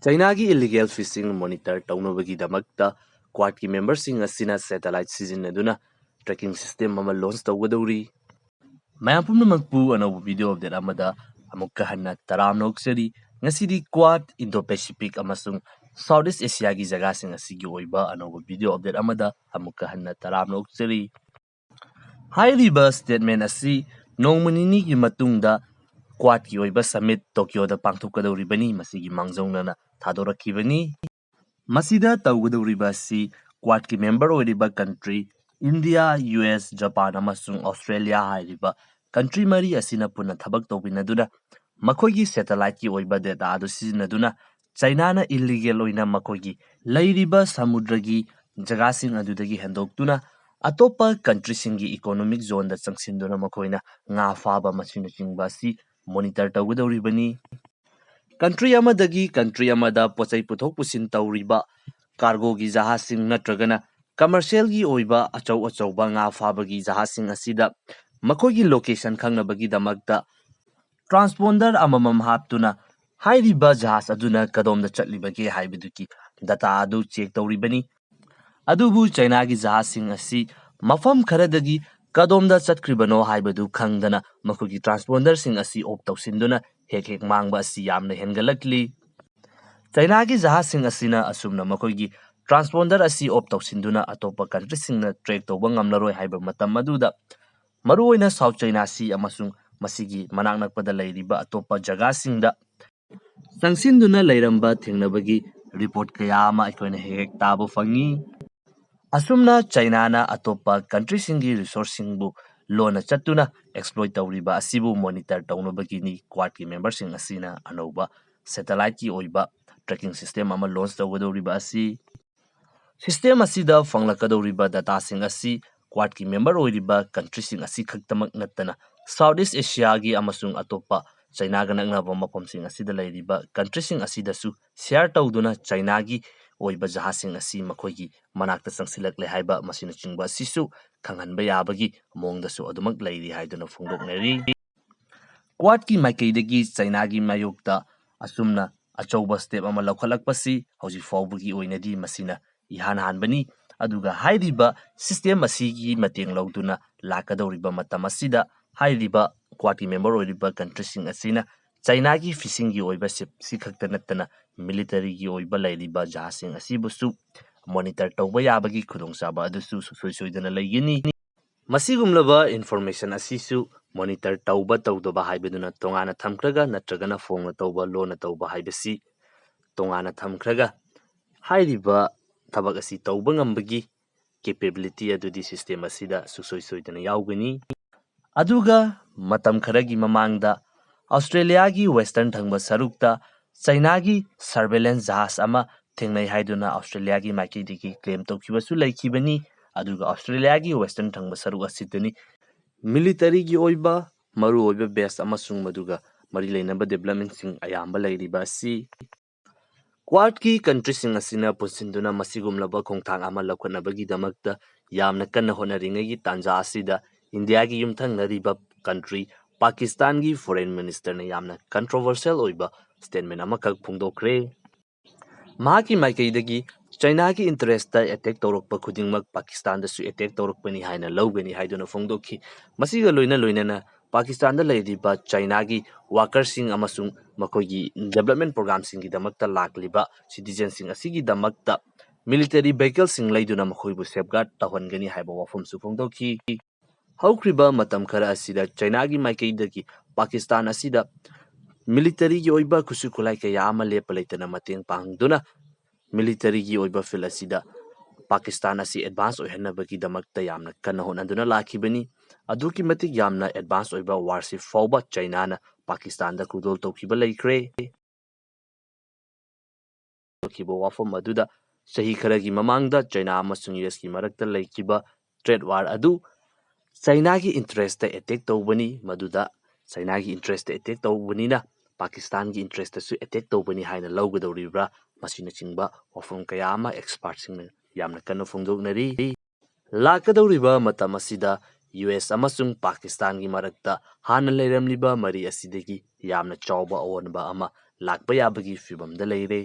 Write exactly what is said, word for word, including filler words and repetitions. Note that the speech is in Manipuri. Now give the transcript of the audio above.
ꯆꯩꯅꯥꯒꯤ ꯏꯂꯤꯒꯦꯜ ꯐꯤꯁꯤꯡ ꯃꯣꯅꯤꯇꯔ ꯇꯧꯅꯕꯒꯤꯗꯃꯛꯇ ꯀ꯭ꯋꯥꯠꯀꯤ ꯃꯦꯝꯕꯔꯁꯤꯡ ꯑꯁꯤꯅ ꯁꯦꯇꯦꯂꯥꯏꯠ ꯁꯤꯖꯤꯟꯅꯗꯨꯅ ꯇ꯭ꯔꯦꯀꯤꯡ ꯁꯤꯁꯇꯦꯝ ꯑꯃ ꯂꯣꯟꯆ ꯇꯧꯒꯗꯧꯔꯤ꯫ ꯃꯌꯥꯝ ꯄꯨꯝꯅꯃꯛꯄꯨ ꯑꯅꯧꯕ ꯚꯤꯗꯤꯑꯣ ꯑꯞꯗꯦꯠ ꯑꯃꯗ ꯑꯃꯨꯛꯀ ꯍꯟꯅ ꯇꯔꯥꯝꯅ ꯑꯣꯛꯆꯔꯤ꯫ ꯉꯁꯤꯗꯤ ꯀ꯭ꯋꯥꯠ, ꯏꯟꯗꯣ ꯄꯦꯁꯤꯐꯤꯛ ꯑꯃꯁꯨꯡ ꯁꯥꯎꯠ ꯏꯁ ꯑꯦꯁꯤꯌꯥꯒꯤ ꯖꯒꯥꯁꯤꯡ ꯑꯁꯤꯒꯤ ꯑꯣꯏꯕ ꯑꯅꯧꯕ ꯚꯤꯗꯤꯑꯣ ꯑꯞꯗꯦꯠ ꯑꯃꯗ ꯑꯃꯨꯛꯀ ꯍꯟꯅ ꯇꯔꯥꯝꯅ ꯑꯣꯛꯆꯔꯤ꯫ ꯍꯥꯏꯔꯤꯕ ꯁ꯭ꯇꯦꯠꯃꯦꯟ ꯑꯁꯤ ꯅꯣꯡꯃ ꯅꯤꯅꯤꯒꯤ ꯃꯇꯨꯡꯗ ꯀ꯭ꯋꯥꯠꯀꯤ ꯑꯣꯏꯕ ꯁꯃꯤꯠ ꯇꯣꯀꯤꯌꯣꯗ ꯄꯥꯡꯊꯣꯛꯀꯗꯧꯔꯤꯕꯅꯤ꯫ ꯃꯁꯤꯒꯤ ꯃꯥꯡꯖꯧꯅꯅ ꯊꯥꯗꯣꯔꯛꯈꯤꯕꯅꯤ꯫ ꯃꯁꯤꯗ ꯇꯧꯒꯗꯧꯔꯤꯕ ꯑꯁꯤ ꯀ꯭ꯋꯥꯠꯀꯤ ꯃꯦꯝꯕꯔ ꯑꯣꯏꯔꯤꯕ country India, U S, Japan ꯑꯃꯁꯨꯡ ꯑꯣꯁꯇ꯭ꯔꯦꯂꯤꯌꯥ ꯍꯥꯏꯔꯤꯕ ꯀꯟꯇ꯭ꯔꯤ ꯃꯔꯤ ꯑꯁꯤꯅ ꯄꯨꯟꯅ ꯊꯕꯛ ꯇꯧꯃꯤꯟꯅꯗꯨꯅ ꯃꯈꯣꯏꯒꯤ ꯁꯦꯇꯦꯂꯥꯏꯠꯀꯤ ꯑꯣꯏꯕ ꯗꯦꯇꯥ ꯑꯗꯨ ꯁꯤꯖꯤꯟꯅꯗꯨꯅ ꯆꯩꯅꯥꯅ ꯏꯂꯤꯒꯦꯜ ꯑꯣꯏꯅ ꯃꯈꯣꯏꯒꯤ ꯂꯩꯔꯤꯕ ꯁꯃꯨꯗ꯭ꯔꯒꯤ ꯖꯒꯥꯁꯤꯡ ꯑꯗꯨꯗꯒꯤ ꯍꯦꯟꯗꯣꯛꯇꯨꯅ ꯑꯇꯣꯞꯄ ꯀꯟꯇ꯭ꯔꯤꯁꯤꯡꯒꯤ ꯏꯀꯣꯅꯣꯃꯤꯛ ꯖꯣꯟꯗ ꯆꯪꯁꯤꯟꯗꯨꯅ ꯃꯈꯣꯏꯅ ꯉꯥ ꯐꯥꯕ ꯃꯁꯤꯅꯆꯤꯡꯕ ꯑꯁꯤ ꯃꯣꯅꯤꯇꯔ ꯇꯧꯒꯗꯧꯔꯤꯕꯅꯤ꯫ ꯀꯟꯇ꯭ꯔꯤ ꯑꯃꯗꯒꯤ ꯀꯟꯇ꯭ꯔꯤ ꯑꯃꯗ ꯄꯣꯠꯆꯩ ꯄꯨꯊꯣꯛ ꯄꯨꯁꯤꯟ ꯇꯧꯔꯤꯕ ꯀꯥꯔꯒꯣꯒꯤ ꯖꯍꯥꯖꯁꯤꯡ ꯅꯠꯇ꯭ꯔꯒꯅ ꯀꯃꯔꯁꯤꯌꯦꯜꯒꯤ ꯑꯣꯏꯕ ꯑꯆꯧ ꯑꯆꯧꯕ ꯉꯥ ꯐꯥꯕꯒꯤ ꯖꯍꯥꯖꯁꯤꯡ ꯑꯁꯤꯗ ꯃꯈꯣꯏꯒꯤ ꯂꯣꯀꯦꯁꯟ ꯈꯪꯅꯕꯒꯤꯗꯃꯛꯇ ꯇ꯭ꯔꯥꯟꯁꯄꯣꯟꯗꯔ ꯑꯃꯃꯝ ꯍꯥꯞꯇꯨꯅ ꯍꯥꯏꯔꯤꯕ ꯖꯍꯥꯖ ꯑꯗꯨꯅ ꯀꯗꯣꯝꯗ ꯆꯠꯂꯤꯕꯒꯦ ꯍꯥꯏꯕꯗꯨꯒꯤ ꯗꯇꯥ ꯑꯗꯨ ꯆꯦꯛ ꯇꯧꯔꯤꯕꯅꯤ꯫ ꯑꯗꯨꯕꯨ ꯆꯩꯅꯥꯒꯤ ꯖꯍꯥꯖꯁꯤꯡ ꯑꯁꯤ ꯃꯐꯝ ꯈꯔꯗꯒꯤ ꯀꯗꯣꯝꯗ ꯆꯠꯈ꯭ꯔꯤꯕꯅꯣ ꯍꯥꯏꯕꯗꯨ ꯈꯪꯗꯅ ꯃꯈꯣꯏꯒꯤ ꯇ꯭ꯔꯥꯟꯁꯄꯣꯟꯗꯔꯁꯤꯡ ꯑꯁꯤ ꯑꯣꯐ ꯇꯧꯁꯤꯟꯗꯨꯅ ꯍꯦꯛ ꯍꯦꯛ ꯃꯥꯡꯕ ꯑꯁꯤ ꯌꯥꯝꯅ ꯍꯦꯟꯒꯠꯂꯛꯂꯤ꯫ ꯆꯩꯅꯥꯒꯤ ꯖꯍꯥꯖꯁꯤꯡ ꯑꯁꯤꯅ ꯑꯁꯨꯝꯅ ꯃꯈꯣꯏꯒꯤ ꯇ꯭ꯔꯥꯟꯁꯄꯣꯟꯗꯔ ꯑꯁꯤ ꯑꯣꯐ ꯇꯧꯁꯤꯟꯗꯨꯅ ꯑꯇꯣꯞꯄ ꯀꯟꯇ꯭ꯔꯤꯁꯤꯡꯅ ꯇ꯭ꯔꯦꯛ ꯇꯧꯕ ꯉꯝꯂꯔꯣꯏ ꯍꯥꯏꯕ ꯃꯇꯝ ꯑꯗꯨꯗ, ꯃꯔꯨꯑꯣꯏꯅ ꯁꯥꯎꯠ ꯆꯩꯅꯥ ꯁꯤ ꯑꯃꯁꯨꯡ ꯃꯁꯤꯒꯤ ꯃꯅꯥꯛ ꯅꯛꯄꯗ ꯂꯩꯔꯤꯕ ꯑꯇꯣꯞꯄ ꯖꯒꯥꯁꯤꯡꯗ ꯆꯪꯁꯤꯟꯗꯨꯅ ꯂꯩꯔꯝꯕ ꯊꯦꯡꯅꯕꯒꯤ ꯔꯤꯄꯣꯔꯠ ꯀꯌꯥ ꯑꯃ ꯑꯩꯈꯣꯏꯅ ꯍꯦꯛ ꯍꯦꯛ ꯇꯥꯕ ꯐꯪꯏ꯫ ꯑꯁꯨꯝꯅ ꯆꯩꯅꯥꯅ ꯑꯇꯣꯞꯄ ꯀꯟꯇ꯭ꯔꯤꯁꯤꯡꯒꯤ ꯔꯤꯁꯣꯔꯁꯁꯤꯡꯕꯨ ꯂꯣꯟꯅ ꯆꯠꯇꯨꯅ ꯑꯦꯛꯁꯄ꯭ꯂꯣꯏꯠ ꯇꯧꯔꯤꯕ ꯑꯁꯤꯕꯨ ꯃꯣꯅꯤꯇꯔ ꯇꯧꯅꯕꯒꯤꯅꯤ ꯀ꯭ꯋꯥꯠꯀꯤ ꯃꯦꯝꯕꯔꯁꯤꯡ ꯑꯁꯤꯅ ꯑꯅꯧꯕ ꯁꯦꯇꯦꯂꯥꯏꯠꯀꯤ ꯑꯣꯏꯕ ꯇ꯭ꯔꯦꯀꯤꯡ ꯁꯤꯁꯇꯦꯝ ꯑꯃ ꯂꯣꯟꯆ ꯇꯧꯒꯗꯧꯔꯤꯕ ꯑꯁꯤ꯫ ꯁꯤꯁꯇꯦꯝ ꯑꯁꯤꯗ ꯐꯪꯂꯛꯀꯗꯧꯔꯤꯕ ꯗꯇꯥꯁꯤꯡ ꯑꯁꯤ ꯀ꯭ꯋꯥꯠꯀꯤ ꯃꯦꯝꯕꯔ ꯑꯣꯏꯔꯤꯕ ꯀꯟꯇ꯭ꯔꯤꯁꯤꯡ ꯑꯁꯤ ꯈꯛꯇꯃꯛ ꯅꯠꯇꯅ ꯁꯥꯎꯠ ꯏꯁ ꯑꯦꯁꯤꯌꯥꯒꯤ ꯑꯃꯁꯨꯡ ꯑꯇꯣꯞꯄ ꯆꯩꯅꯥꯒ ꯅꯛꯅꯕ ꯃꯐꯝꯁꯤꯡ ꯑꯁꯤꯗ ꯂꯩꯔꯤꯕ ꯀꯟꯇ꯭ꯔꯤꯁꯤꯡ ꯑꯁꯤꯗꯁꯨ ꯁꯤꯌꯔ ꯇꯧꯗꯨꯅ ꯆꯩꯅꯥꯒꯤ ꯑꯣꯏꯕ ꯖꯍꯥꯖꯁꯤꯡ ꯑꯁꯤ ꯃꯈꯣꯏꯒꯤ ꯃꯅꯥꯛꯇ ꯆꯪꯁꯤꯜꯂꯛꯂꯦ ꯍꯥꯏꯕ ꯃꯁꯤꯅꯆꯤꯡꯕ ꯑꯁꯤꯁꯨ ꯈꯪꯍꯟꯕ ꯌꯥꯕꯒꯤ ꯃꯑꯣꯡꯗꯁꯨ ꯑꯗꯨꯃꯛ ꯂꯩꯔꯤ ꯍꯥꯏꯗꯨꯅ ꯐꯣꯡꯗꯣꯛꯅꯔꯤ꯫ ꯀ꯭ꯋꯥꯠꯀꯤ ꯃꯥꯏꯀꯩꯗꯒꯤ ꯆꯩꯅꯥꯒꯤ ꯃꯥꯌꯣꯛꯇ ꯑꯁꯨꯝꯅ ꯑꯆꯧꯕ step ꯑꯃ ꯂꯧꯈꯠꯂꯛꯄꯁꯤ ꯍꯧꯖꯤꯛ ꯐꯥꯎꯕꯒꯤ ꯑꯣꯏꯅꯗꯤ ꯃꯁꯤꯅ ꯏꯍꯥꯟ ꯍꯥꯟꯕꯅꯤ꯫ ꯑꯗꯨꯒ ꯍꯥꯏꯔꯤꯕ system ꯑꯁꯤꯒꯤ ꯃꯇꯦꯡ ꯂꯧꯗꯨꯅ ꯂꯥꯛꯀꯗꯧꯔꯤꯕ ꯃꯇꯝ ꯑꯁꯤꯗ ꯍꯥꯏꯔꯤꯕ Quadꯀꯤ member ꯑꯣꯏꯔꯤꯕ countryꯁꯤꯡ ꯑꯁꯤꯅ Chinaꯒꯤ fishingꯒꯤ ꯑꯣꯏꯕ shipꯁꯤ ꯈꯛꯇ ꯅꯠꯇꯅ militaryꯒꯤ ꯑꯣꯏꯕ ꯂꯩꯔꯤꯕ ꯖꯍꯥꯖꯁꯤꯡ ꯑꯁꯤꯕꯨꯁꯨ monitor ꯇꯧꯕ ꯌꯥꯕꯒꯤ ꯈꯨꯗꯣꯡꯆꯥꯕ ꯑꯗꯨꯁꯨ ꯁꯨꯡꯁꯣꯏ ꯁꯣꯏꯗꯅ ꯂꯩꯒꯅꯤ꯫ ꯃꯁꯤꯒꯨꯝꯂꯕ information ꯑꯁꯤꯁꯨ monitor ꯇꯧꯕ ꯇꯧꯗꯕ ꯍꯥꯏꯕꯗꯨꯅ ꯇꯣꯉꯥꯟꯅ ꯊꯝꯈ꯭ꯔꯒ ꯅꯠꯇ꯭ꯔꯒꯅ ꯐꯣꯡꯅ ꯇꯧꯕ ꯂꯣꯟꯅ ꯇꯧꯕ ꯍꯥꯏꯕꯁꯤ ꯇꯣꯉꯥꯟꯅ ꯊꯝꯈ꯭ꯔꯒ ꯍꯥꯏꯔꯤꯕ ꯊꯕꯛ ꯑꯁꯤ ꯇꯧꯕ ꯉꯝꯕꯒꯤ capability ꯑꯗꯨꯗꯤ system ꯑꯁꯤꯗ ꯁꯨꯡꯁꯣꯏ ꯁꯣꯏꯗꯅ ꯌꯥꯎꯒꯅꯤ꯫ ꯑꯗꯨꯒ ꯃꯇꯝ ꯈꯔꯒꯤ ꯃꯃꯥꯡꯗ Australiaꯒꯤ western ꯊꯪꯕ ꯁꯔꯨꯛꯇ Chinaꯒꯤ surveillance ꯖꯍꯥꯖ ꯑꯃ ꯊꯦꯡꯅꯩ ꯍꯥꯏꯗꯨꯅ Australiaꯒꯤ ꯃꯥꯏꯀꯩꯗꯒꯤ claim ꯇꯧꯈꯤꯕꯁꯨ ꯂꯩꯈꯤꯕꯅꯤ꯫ ꯑꯗꯨꯒ Australiaꯒꯤ western ꯊꯪꯕ ꯁꯔꯨꯛ ꯑꯁꯤꯗꯅꯤ militaryꯒꯤ ꯑꯣꯏꯕ ꯃꯔꯨꯑꯣꯏꯕ base ꯑꯃꯁꯨꯡ ꯃꯗꯨꯒ ꯃꯔꯤ ꯂꯩꯅꯕ developmentꯁꯤꯡ ꯑꯌꯥꯝꯕ ꯂꯩꯔꯤꯕ ꯑꯁꯤ꯫ Quadꯀꯤ countryꯁꯤꯡ ꯑꯁꯤꯅ ꯄꯨꯟꯁꯤꯟꯗꯨꯅ ꯃꯁꯤꯒꯨꯝꯂꯕ ꯈꯣꯡꯊꯥꯡ ꯑꯃ ꯂꯧꯈꯠꯅꯕꯒꯤꯗꯃꯛꯇ ꯌꯥꯝꯅ ꯀꯟꯅ ꯍꯣꯠꯅꯔꯤꯉꯩꯒꯤ ꯇꯥꯟꯖꯥ ꯑꯁꯤꯗ Indiaꯒꯤ ꯌꯨꯝꯊꯪꯅꯔꯤꯕ country Pakistanꯒꯤ foreign ministerꯅ ꯌꯥꯝꯅ controversial ꯑꯣꯏꯕ statement ꯑꯃꯈꯛ ꯐꯣꯡꯗꯣꯛꯈ꯭ꯔꯦ꯫ ꯃꯍꯥꯛꯀꯤ ꯃꯥꯏꯀꯩꯗꯒꯤ Chinaꯒꯤ interestꯇ attack ꯇꯧꯔꯛꯄ ꯈꯨꯗꯤꯡꯃꯛ Pakistanꯗꯁꯨ attack ꯇꯧꯔꯛꯄꯅꯤ ꯍꯥꯏꯅ ꯂꯧꯒꯅꯤ ꯍꯥꯏꯗꯨꯅ ꯐꯣꯡꯗꯣꯛꯈꯤ꯫ ꯃꯁꯤꯒ ꯂꯣꯏꯅ ꯂꯣꯏꯅꯅ Pakistanꯗ ꯂꯩꯔꯤꯕ Chinaꯒꯤ workerꯁꯤꯡ ꯑꯃꯁꯨꯡ ꯃꯈꯣꯏꯒꯤ development programmeꯁꯤꯡꯒꯤꯗꯃꯛꯇ ꯂꯥꯛꯂꯤꯕ citizenꯁꯤꯡ ꯑꯁꯤꯒꯤꯗꯃꯛꯇ military vehicleꯁꯤꯡ ꯂꯩꯗꯨꯅ ꯃꯈꯣꯏꯕꯨ safeguard ꯇꯧꯍꯟꯒꯅꯤ ꯍꯥꯏꯕ ꯋꯥꯐꯝꯁꯨ ꯐꯣꯡꯗꯣꯛꯈꯤ꯫ ꯍꯧꯈ꯭ꯔꯤꯕ ꯃꯇꯝ ꯈꯔ ꯑꯁꯤꯗ Chinaꯒꯤ ꯃꯥꯏꯀꯩꯗꯒꯤ Pakistan ꯑꯁꯤꯗ militaryꯒꯤ ꯑꯣꯏꯕ ꯈꯨꯠꯁꯨ ꯈꯨꯠꯂꯥꯏ ꯀꯌꯥ ꯑꯃ ꯂꯦꯞꯄ ꯂꯩꯇꯅ ꯃꯇꯦꯡ ꯄꯥꯡꯗꯨꯅ militaryꯒꯤ ꯑꯣꯏꯕ field ꯑꯁꯤꯗ Pakistan ꯑꯁꯤ advance ꯑꯣꯏꯍꯟꯅꯕꯒꯤꯗꯃꯛꯇ ꯌꯥꯝꯅ ꯀꯟꯅ ꯍꯣꯠꯅꯗꯨꯅ ꯂꯥꯛꯈꯤꯕꯅꯤ꯫ ꯑꯗꯨꯛꯀꯤ ꯃꯇꯤꯛ ꯌꯥꯝꯅ advance ꯑꯣꯏꯕ warship ꯐꯥꯎꯕ Chinaꯅ Pakistanꯗ ꯈꯨꯗꯣꯜ ꯇꯧꯈꯤꯕ ꯂꯩꯈ꯭ꯔꯦ꯫ ꯇꯧꯈꯤꯕ ꯋꯥꯐꯝ ꯑꯗꯨꯗ ꯆꯍꯤ ꯈꯔꯒꯤ ꯃꯃꯥꯡꯗ China ꯑꯃꯁꯨꯡ USꯀꯤ ꯃꯔꯛꯇ ꯂꯩꯈꯤꯕ trade war ꯑꯗꯨ Chinaꯒꯤ interestꯇ attack ꯇꯧꯕꯅꯤ, ꯃꯗꯨꯗ Chinaꯒꯤ interestꯇ attack ꯇꯧꯕꯅꯤꯅ Pakistanꯒꯤ interestꯇꯁꯨ attack ꯇꯧꯕꯅꯤ ꯍꯥꯏꯅ ꯂꯧꯒꯗꯧꯔꯤꯕ꯭ꯔꯥ? ꯃꯁꯤꯅꯆꯤꯡꯕ ꯋꯥꯐꯝ ꯀꯌꯥ ꯑꯃ expertꯁꯤꯡꯅ ꯌꯥꯝꯅ ꯀꯟꯅ ꯐꯣꯡꯗꯣꯛꯅꯔꯤ꯫ ꯂꯥꯛꯀꯗꯧꯔꯤꯕ ꯃꯇꯝ ꯑꯁꯤꯗ US ꯑꯃꯁꯨꯡ Pakistanꯒꯤ ꯃꯔꯛꯇ ꯍꯥꯟꯅ ꯂꯩꯔꯝꯂꯤꯕ ꯃꯔꯤ ꯑꯁꯤꯗꯒꯤ ꯌꯥꯝꯅ ꯆꯥꯎꯕ ꯑꯑꯣꯟꯕ ꯑꯃ ꯂꯥꯛꯄ ꯌꯥꯕꯒꯤ ꯐꯤꯕꯝꯗ ꯂꯩꯔꯦ꯫